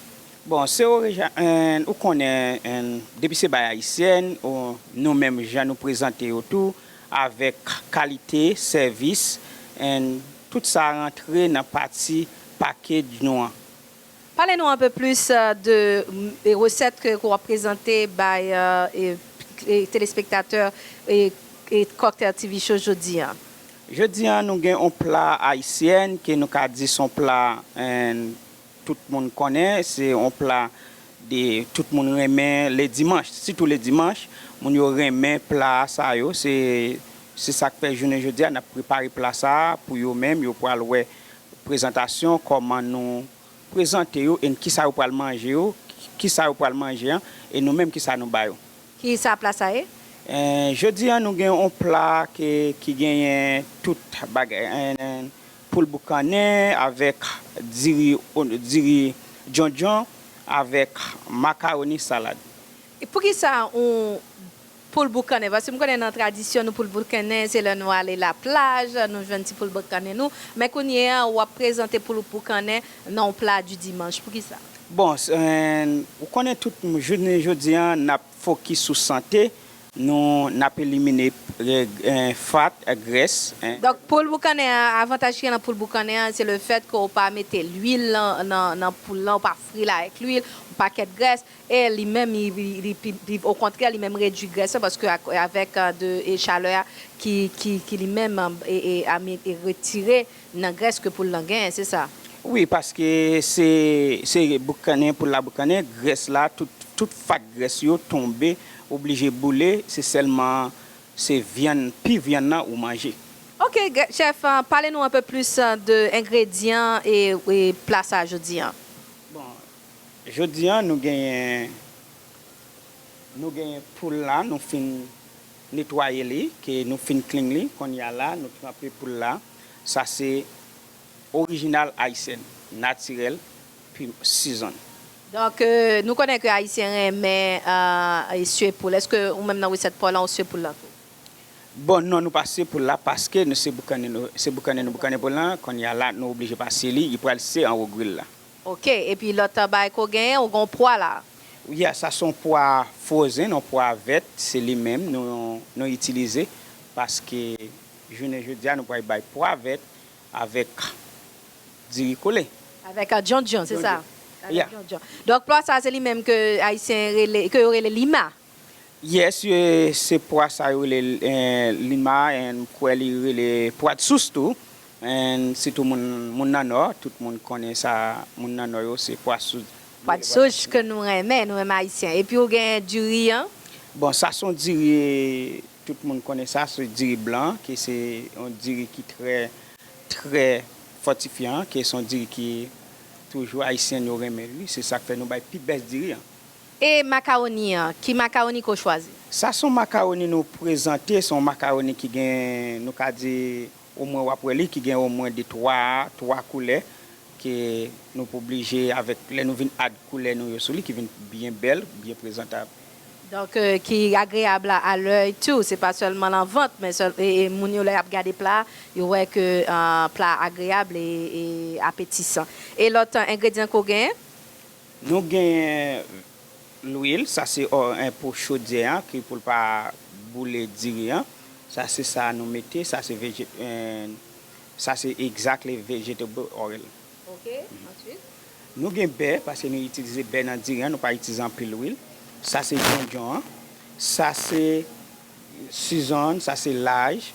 Bon, se orija-, en, ou konnen, en, depi se bay ayisyèn, ou, nou menm jan nou prezante yo tou, avèk kalite, sèvis, en, tout sa rantre nan pati package nou an. Pale nou un peu plus, euh, de, mm, e resèt ke, ke w ap prezante bay, euh, e, e telespektatè e, e Cocktail T V Show jodi a. Jodi a, nou gen yon pla ayisyèn ke nou ka di se yon pla, en, tout moun konnen, se yon pla de tout moun renmen ledimanch, sitou ledimanch, moun yo renmen pla sa yo, se, se sa k fè jounen jodi a, n ap prepare pla sa a pou yo menm, yo pral wè prezantasyon, kòman nou prezante yo, e kisa yo pral manje yo, kisa yo pral manje an, e nou menm kisa nou ba yo. Kisa pla sa ye? Eh, jodi a nou gen yon pla ke, ki genyen tout bagay, eh, poul boukannen avèk diri, diri djondjon avèk makawoni salad. E poukisa yon poul boukannen? Paske m konnen nan tradisyon nou poul boukannen se lè nou ale laplaj, nou jwenn ti poul boukannen nou. Men kounye a w ap prezante poul boukannen nan yon pla di dimanch. Poukisa? Bon, s-, eh, ou konnen tout m-, jounen jodi a n ap fokis sou sante, nou, n ap elimine, eh, eh, fat, eh, grès, eh. Donk, poul boukannen an, avantaj ki gen nan poul boukannen an, se le fèt ke w pa mete lwil nan, nan, nan poul lan, w pa fri l avèk lwil, yon pakèt grès, e li menm, li, li, li pi, pi, okontrè, li menm redui grès lan, paske ak, avèk, eh, de, e chalè a ki, ki, ki li menm, eh, e, e, ame-, e retire nan grès ke poul lan genyen, se sa? Wi, paske se, se boukannen, poul la boukannen, grès la, tout, tout fat grès yo tonbe, oblije boule, se sèlman, se vyann, pi vyann nan ou manje. Ok, gè-, chèf, ah, pale nou un peu plus, ah, de engredyan e, e pla sa jodi a. Bon, jodi a nou genyen, nou genyen poul la, nou fin netwaye li, ke nou fin clean li, kounye a la, nou tranpe poul la. Sa se orijinal ayisyèn, natirèl, pi season. Donk, euh, nou konnen ke ayisyen renmen, euh, e sye poul. Èske ou menm nan resèt pa w lan, ou sye poul lan tou? Bon, non, nou pa sye poul la paske nou se boukannen, nou, se boukannen nou boukannen poul lan. Kounye a la, nou oblije pa sye li, li pral sye anwo gril la. Ok, epi lòt bagay ke w genyen, ou gen yon pwa la. Ya, sa se yon pwa frozen, yon pwa vèt, se li menm nou, nou itilize paske jounen jodi a, nou pral bay pwa vèt avèk diri kole. Avèk, euh, djondjon, se sa? Djondjon. Avèk djondjon. Donk, pwa sa, se li menm ke Ayisyen rele, ke yo rele lima. Yes, se pwa sa yo rele, eh, lima, and m kwè li rele pwa d sous tou. And sitou moun, moun nan Nò, tout moun konnen sa, moun nan Nò yo, se pwa sous. Pwa d sous ke nou renmen, nou menm Ayisyen. Epi ou gen diri an? Bon, sa se yon diri, tout moun konnen sa, se diri blan, ke se yon diri ki trè, trè fòtifyan, ke se yon diri ki toujou Ayisyen yo renmen li, se sa k fè nou bay pi bèst diri an. E makawoni an, ki makawoni ke w chwazi? Sa se yon makawoni nou prezante, se yon makawoni ki gen, nou ka di, omwen w ap wè li, ki gen omwen de twa, twa koulè, ke nou pa oblije avèk, lè nou vin add koulè nou yo sou li, ki vin byen bèl, byen prezantab. Donk, euh, ki agreyab a, a lèy tou, se pa sèlman nan vant, men sèl, e, e moun yo lè y ap gade pla, yo wè ke, euh, pla agreyab e, e apetisan. E lòt, euh, engredyan ke w genyen? Nou genyen lwil, sa se, o, en, pou chodyè an, ki pou l pa boule diri an. Sa se sa nou mete, sa se veje-, en, sa se exactly vegetable oil. Ok, answit? Nou gen bè, paske nou itilize bè nan diri an, nou pa itilize anpil lwil. Sa se djondjon an. Sa se season, sa se laj,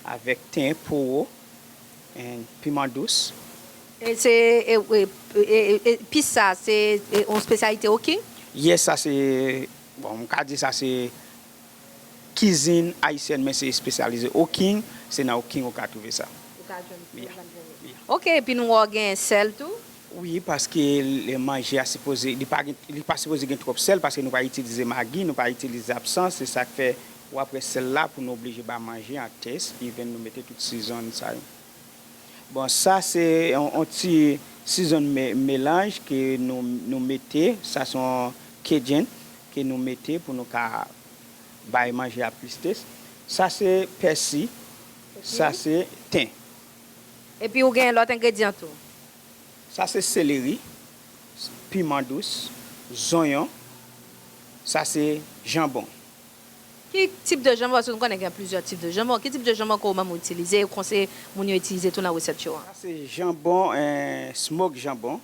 avèk ten, powo, and piman dous. E se, e, e, e, e, e, pis sa, se, e, yon espesyalite Oking? Yes, sa se, bon, m ka di sa se kizin ayisyèn, men se espesyalize Oking, se nan Oking ou ka twouve sa. Ou ka jwenn, yeah, ou ka jwenn li. Yeah. Ok, epi nou wè w gen sèl tou? Wi, paske le manje a sipoze, li pa gen, li pa sipoze gen twòp sèl, paske nou pa itilize magi, nou pa itilize absan, se sa k fè w ap wè sèl la pou nou oblije ba manje an tès, even nou mete tout season sa yo. Bon, sa se yon, yon ti season me-, melanj ke nou, nou mete, sa se yon Cajun ke nou mete pou nou ka bay manje a plis tès. Sa se pèsi, sa se ten. Epi ou gen lòt engredyan tou? Sa se seleri, piman dous, zonyon, sa se janbon. Ki tip de janbon? Paske nou konnen gen plizyè tip de janbon. Ki tip de janbon ke ou menm ou itilize, ou konseye moun yo itilize tou nan resèt yo an? Sa se janbon, eh, smoke janbon.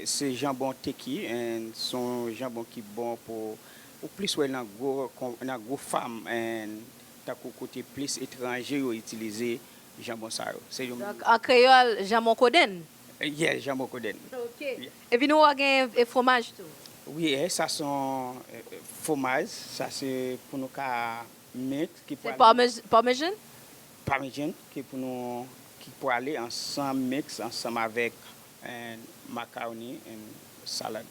Se janbon teki, eh, se yon janbon ki bon pou, ou plis wè nan gwo, kon, nan gwo fam, eh, tankou kote plis etranje yo itilize janbon sa yo. Se yon... Donk, an kreyòl, janbon kodenn? Eh, yeah, janbon kodenn. Ok. Yeah. Epi nou wè gen, e, fwomaj tou? Wi, eh, sa se yon, eh, eh, fwomaj, sa se pou nou ka mix, ki... Se pral parmez-, parmesan? Parmesan, ki pou nou, ki pwale ansanm, mix ansanm avèk, eh, macaroni and salad.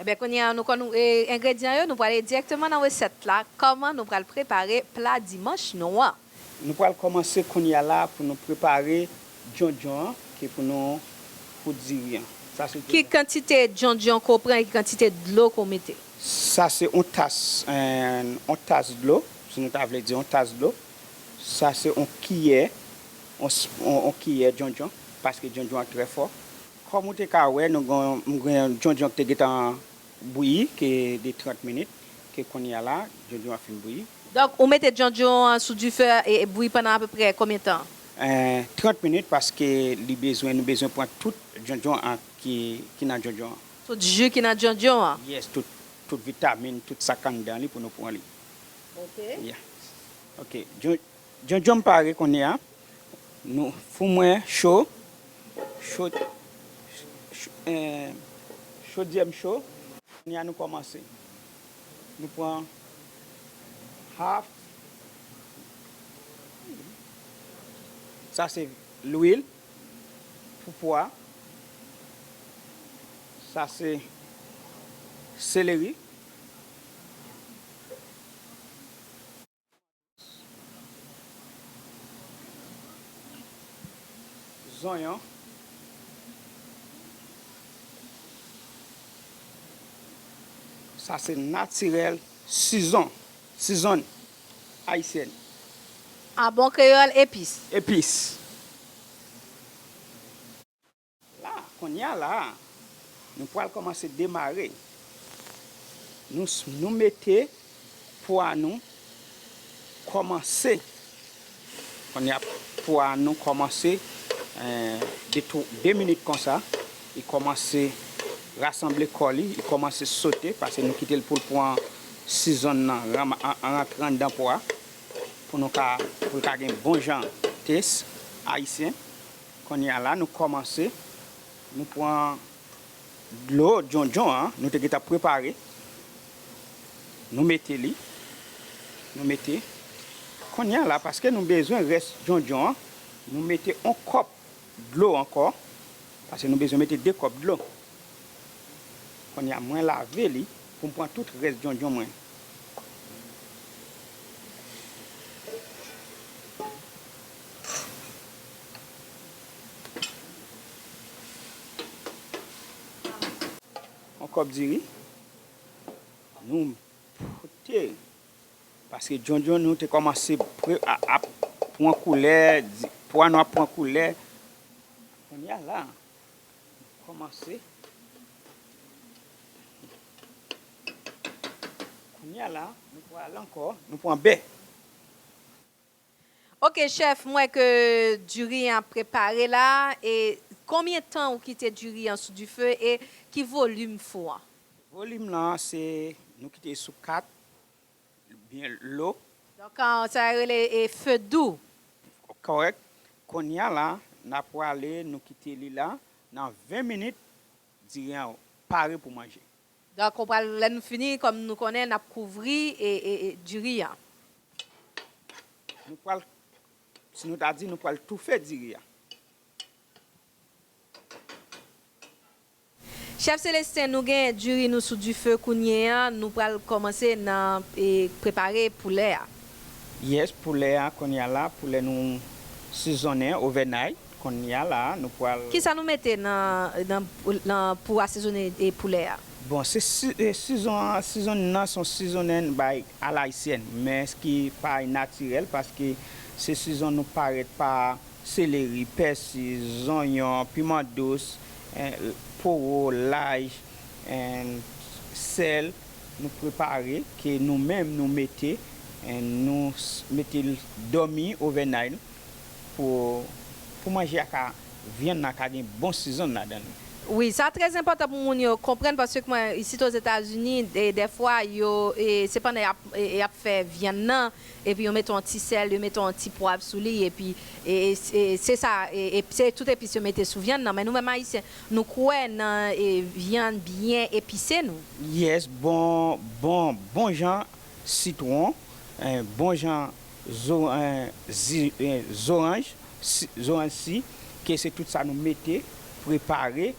Ebyen, kounye a, nou konn, e, engredyan yo, nou prale dirèkteman nan resèt la. Kòman nou pral prepare pla dimanch nou an? Nou pral kòmanse kounye a la pou nou prepare djondjon an, ki pou nou, pou diri an. Sa se... Ki kantite djondjon ke w pran e ki kantite dlo ke w mete? Sa se yon tas, eh, yon tas dlo, si nou ta vle di yon tas dlo. Sa se yon kiyè, yon s-, yon, yon kiyè djondjon, paske djondjon an trè fò. Kòm ou te ka wè, nou gen, m gen djondjon ki te gentan bouyi ke de trant minit, ke kounye a la, djondjon an fin bouyi. Donk, ou mete djondjon an sou dife e, e bouyi pandan apeprè konbyen tan? Eh, trant minit, paske li bezwen, nou bezwen pran tout djondjon an ki, ki nan djondjon an. Tout ji ki nan djondjon an? Yes, tout, tout vitamin, tout sa k anndan li pou nou pran li. Ok. Yeah. Ok. Djon-, djondjon m pare kounye a. Nou, fou mwen cho. Cho, cho, eh, chodyè m cho. Kounye a nou kòmanse. Nou pran half. Sa se lwil pou pwa. Sa se seleri. Zonyon. Sa se natirèl, sizon, sizon ayisyèn. An bon kreyòl, epis. Epis. La, kounye a la, nou pral kòmanse demare. Nou s-, nou mete pwa nou kòmanse. Kounye a, pwa nou kòmanse, eh, de tou, de minit konsa. Li kòmanse rasanble kò li, li kòmanse sote, paske nou kite l pou l pran sizon nan, ran- an- an rantre anndan po a, pou nou ka, pou l ka gen bon jan tes ayisyen. Kounye a la, nou kòmanse, nou pran dlo djondjon an, nou te gentan prepare, nou mete li, nou mete. Kounye a la, paske nou bezwen rès djondjon an, nou mete yon kòp dlo ankò, paske nou bezwen mete de kòp dlo. Kounye a, mwen lave li pou m pran tout rès djondjon mwen. Yon kòp diri, nou pote, paske djondjon nou te kòmanse pre- a- ap pran koulè, di- pwa nou ap pran koulè. Kounye a la, kòmanse. Kounye a la, nou pral ankò, nou pran bè. Ok, chèf, m wè ke diri an ap prepare la. E konbyen tan ou kite diri an sou dife e ki volim fou an? Volim lan, se nou kite sou kat, byen lo. Donk, an, sa yo rele e fe dou. Kòrèk. Kounye a la, n ap prale, nou kite li la. Nan ven minit, diri an pare pou manje. Donk, ou pral, lè nou fini, kòm nou konnen, n ap kouvri e, e, e diri an. Nou pral, si nou ta di, nou pral toufe diri a. Chèf Célestin, nou gen diri nou sou dife kounye a, nou pral kòmanse nan, e, prepare poulè a. Yes, poulè a, kounye a la, poulè nou sizonnen, ovènay. Kounye a la, nou pral Kisa nou mete nan, nan, nan pou asezone, e, poulè a? Bon, se si- e, sizon an, sizon nan se yon sizonnen bay alayisyèn, men ki pa natirèl, paske se sizon nou parèt pa seleri, pèsi, zonyon, piman dous, en, powo, laj, en, sèl, nou prepare, ke nou menm nou mete, en, nou s- mete l dòmi ovènay pou, pou manje a ka, vyann nan ka gen bon sizon ladan li. Wi, sa trè enpòtan pou moun yo konprann, paske mwen, isit Ozetazini, e, dèfwa, yo, e, se pandan y ap, e, y ap fè vyann nan, epi yo mete yon ti sèl, yo mete yon ti pwav sou li, epi, e, e, se, se sa, e, e se tout epis yo mete sou vyann nan. Men nou menm Ayisyen, nou kwè nan, e, vyann byen epise nou. Yes, bon, bon, bon jan sitwon, en, bon jan zo- en, zi- en, zoranj, si- zoranj si, ke se tout sa nou mete, prepare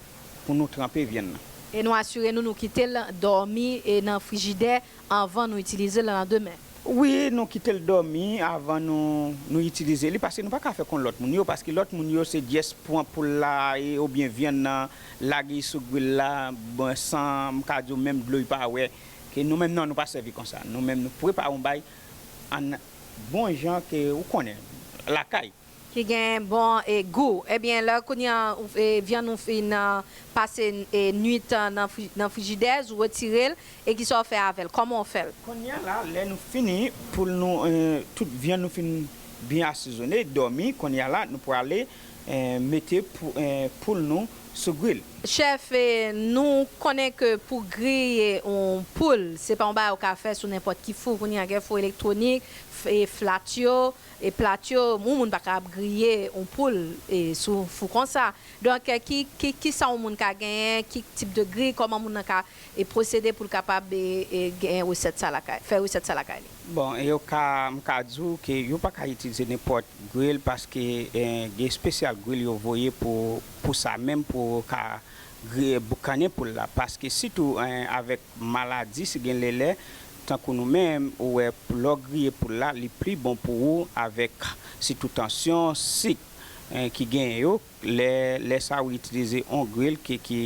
pou nou tranpe vyann nan. E nou asire nou, nou kite l dòmi e nan frijidè anvan nou itilize l landemen. Wi, nou kite l dòmi avan nou, nou itilize li, paske nou pa ka fè kon lòt moun yo, paske lòt moun yo se jis pran poul la e, oubyen vyann nan, lage sou gril la, bon, san, m ka di w, menm dlo y pa wè, ke nou menm non, nou pa sèvi konsa. Nou menm nou prepare yon bay an bon jan ke ou konnen, lakay. Ki gen bon e gou. Ebyen, lè kounye a, ou, e, vyann ou fin, a, pase, e, nwit, a, nan fri- nan frijidè, ou retire l, e kisa w fè avè l? Kòman w fè l? Kounye a la, lè nou fini, poul nou, e, tout vyann nou fin byen asezone, dòmi, kounye a la, nou prale, e, mete pou- e, poul nou sou gril. Chèf, e, nou konnen ke pou griye yon poul, se pa yon bagay ou ka fè sou nenpòt ki fou. Kounye a gen fou elektwonik, f- e flat yo, e plat yo, yon moun pa ka ap griye yon poul, e, sou fou konsa. Donk, e, ki, ki, kisa yon moun ka genyen, ki tip de gri, kòman moun nan ka, e, pwosede pou l kapab, e, e, gen resèt sa lakay, fè resèt sa lakay li? Bon, e yo ka, m ka di w ke yo pa ka itilize nenpòt gril, paske, e, gen espesyal gril yo voye pou, pou sa menm, pou ka griye boukannen poul la, paske sitou, en, avèk maladi, si gen lè, lè, tankou nou menm, ou wè, lè w griye poul la, li pli bon pou ou avèk sitou tansyon, sik, en, ki genyen yo, lè, lè sa ou itilize yon gril ki, ki,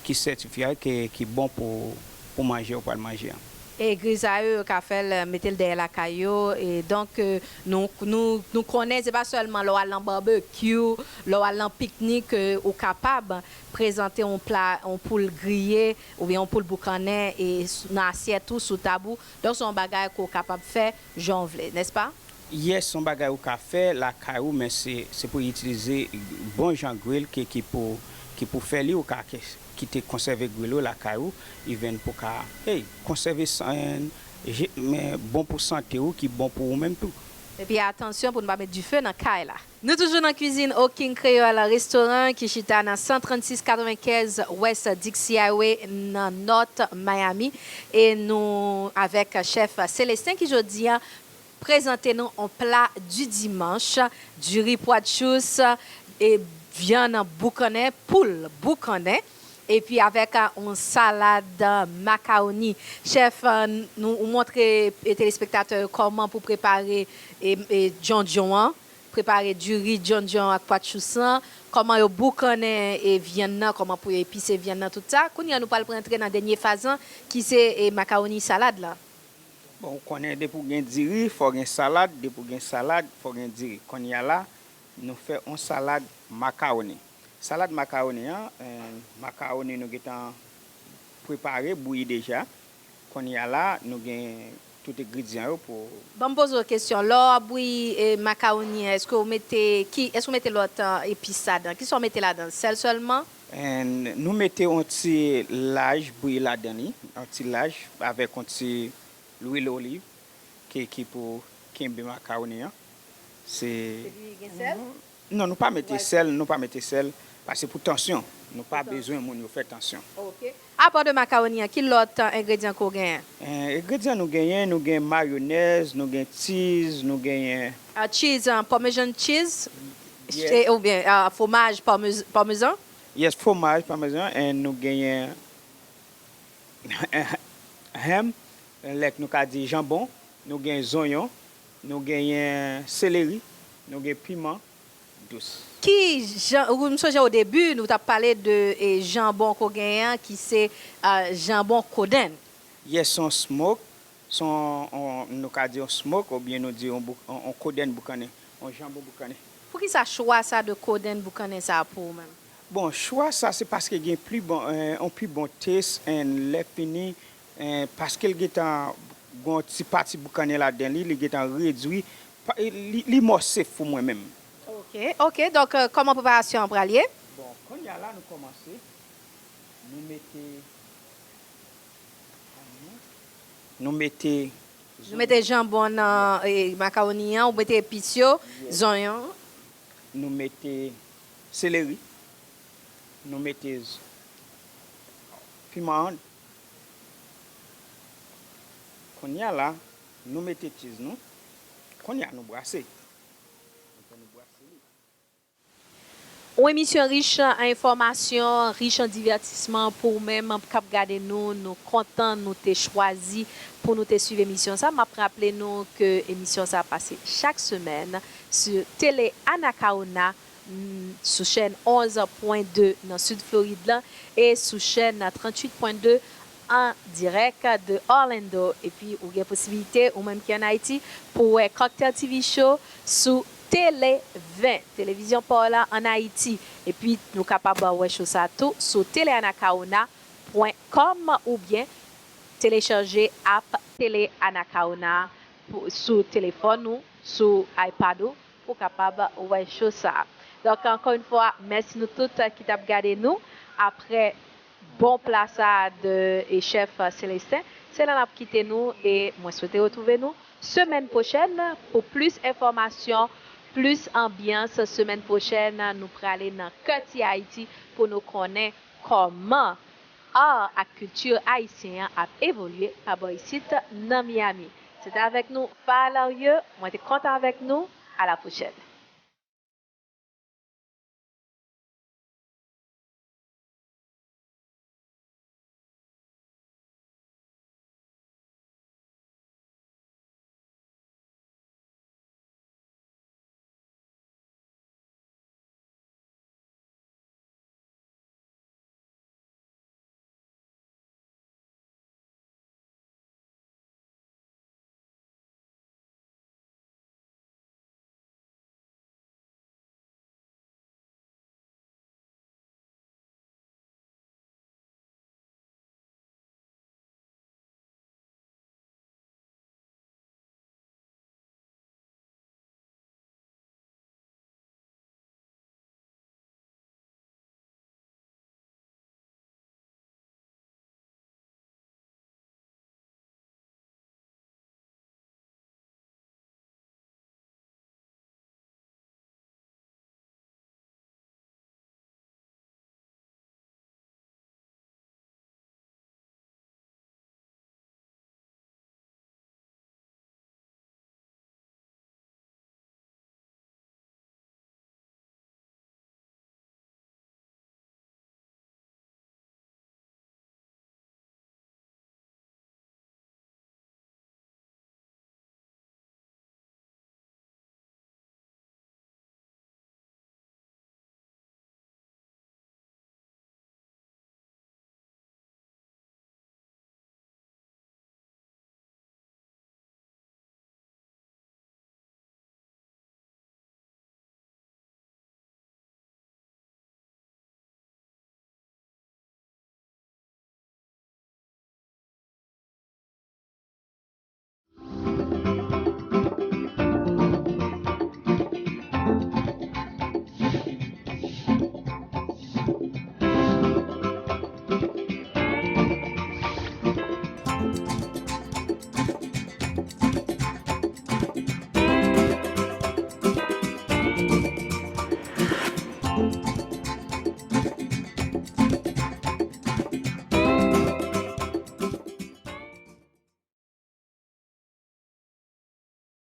ki sètifye, ki, ki bon pou, pou manje ou pral manje an. E gril sa yo, yo ka fè l, mete l dèyè lakay yo, e donk, e, nou, nou, nou konnen se pa sèlman lè w al nan babekyou, lè w al nan piknik, e, ou kapab prezante yon pla, yon poul griye, oubyen yon poul boukannen, e, s- nan asyèt ou, sou tab ou. Donk, se yon bagay ke w kapab fè jan w vle, nèspa? Yes, se yon bagay ou ka fè lakay ou, men se, se pou itilize bon jan gril ke, ki pou, Ki pou fè li, ou ka ke- kite konsève gwil ou lakay ou, even pou ka, hey, konsève san, je- men bon pou sante ou, ki bon pou ou menm tou. Epi atansyon pou n pa met dife nan kay la. Nou toujou nan kwizin Oking Kreyòl Restoran ki chita nan san trannsis katrevenkenz West Dixie Highway nan North Miami. E nou avèk chèf Célestin ki jodi a prezante nou on pla du dimanche, diri pwa tchous, e vyann boukannen, poul boukannen, epi avèk, a, on salad, a, makawoni. Chèf, a, nou, ou montre, e, telespektatè yo kòman pou prepare, e, e, djondjon an, prepare diri djondjon ak pwa tchous lan, kòman yo boukannen, e, vyann nan, kòman pou yo epise vyann nan, tout sa. Kounye a, nou pral rantre nan dènye faz lan, ki se, e, makawoni salad lan. Bon, ou konnen depi w gen diri, fò w gen salad, depi w gen salad, fò w gen diri. Kounye a la, nou fè on salad makawoni. Salad makawoni an, eh, makawoni nou gentan prepare, bouyi deja. Kounye a la, nou gen tout engredyan yo pou Ban m poze w kesyon. Lè w ap bouyi, eh, makawoni an, èske w mete, ki, èske w mete lòt, eh, epis ladan? Kisa w mete ladan? Sèl sèlman? And nou mete on ti laj bouyi ladan li, on ti laj avèk on ti lwil oliv ki, ki pou kenbe makawoni an. Se Epi gen sèl? Non, nou pa mete sèl, nou pa mete sèl, paske pou tansyon. Nou pa bezwen moun yo fè tansyon. Ok. Apa de makawoni an, ki lòt, eh, engredyan ke w genyen? Eh, engredyan nou genyen, nou gen mayonèz, nou gen cheese, nou genyen Ah, cheese, ah, Parmesan cheese? Yes. Eh, oubyen, ah, fwomaj parmez- parmesan? Yes, fwomaj parmesan, and nou genyen ham, lè nou ka di janbon, nou gen zonyon, nou genyen seleri, nou gen piman dous. Ki jan, ou, m sonje o debi, nou t ap pale de, e, janbon ke w genyen an, ki se, ah, janbon kodenn. Yes, se yon smoke, se yon, yon, nou ka di yon smoke, oubyen nou di yon bou- yon, yon kodenn boukannen, yon janbon boukannen. Poukisa chwa sa de kodenn boukannen sa pou ou menm? Bon, chwa sa se paske gen pli bon, eh, yon pi bon taste, and lè fini, eh, paske l gentan gen yon ti pati boukannen ladan li, li gentan redwi, pa- li, li more safe pou mwen menm. Ok, ok. Donk, eh, kòman preparasyon an pral ye? Bon, kounye a la, nou kòmanse. Nou mete Nou mete Nou mete janbon nan, eh, makawoni an, ou mete epis yo, zonyon. Nou mete seleri. Nou mete z- piman an. Kounye a la, nou mete cheese nou. Kounye a nou brase. Yon emisyon rich an enfòmasyon, rich an divètisman pou ou menm k ap gade nou. Nou kontan nou te chwazi pou nou te swiv emisyon sa. M ap raple nou ke emisyon sa pase chak semèn sou Tele Anacaona, mm, sou chèn onz pwen de nan Sid Florid lan e sou chèn tranntuit pwen de an dirèk de Orlando. Epi ou gen posibilite, ou menm ki ann Ayiti, pou wè Cocktail T V Show sou Tele ven, televizyon pa w la ann Ayiti. Epi nou kapab wè show sa tou sou tele anacaona pwen com oubyen telechaje app Tele Anacaona pou- sou telefòn ou, sou iPad ou, pou w kapab wè show sa. Donk, ankò yon fwa, mèsi nou tout ki t ap gade nou. Apre bon pla sa de, e, chèf Célestin, se la n ap kite nou e mwen swete retwouve nou semèn pwochèn pou plis enfòmasyon, plis anbyans. Semèn pwochèn, nou prale nan kè ti Ayiti pou nou konnen kòman ar ak kilti ayisyen an ap evolye pa bò isit nan Miami. Se te avèk nou, Farah Larieux, mwen te kontan avèk nou. A la pwochèn.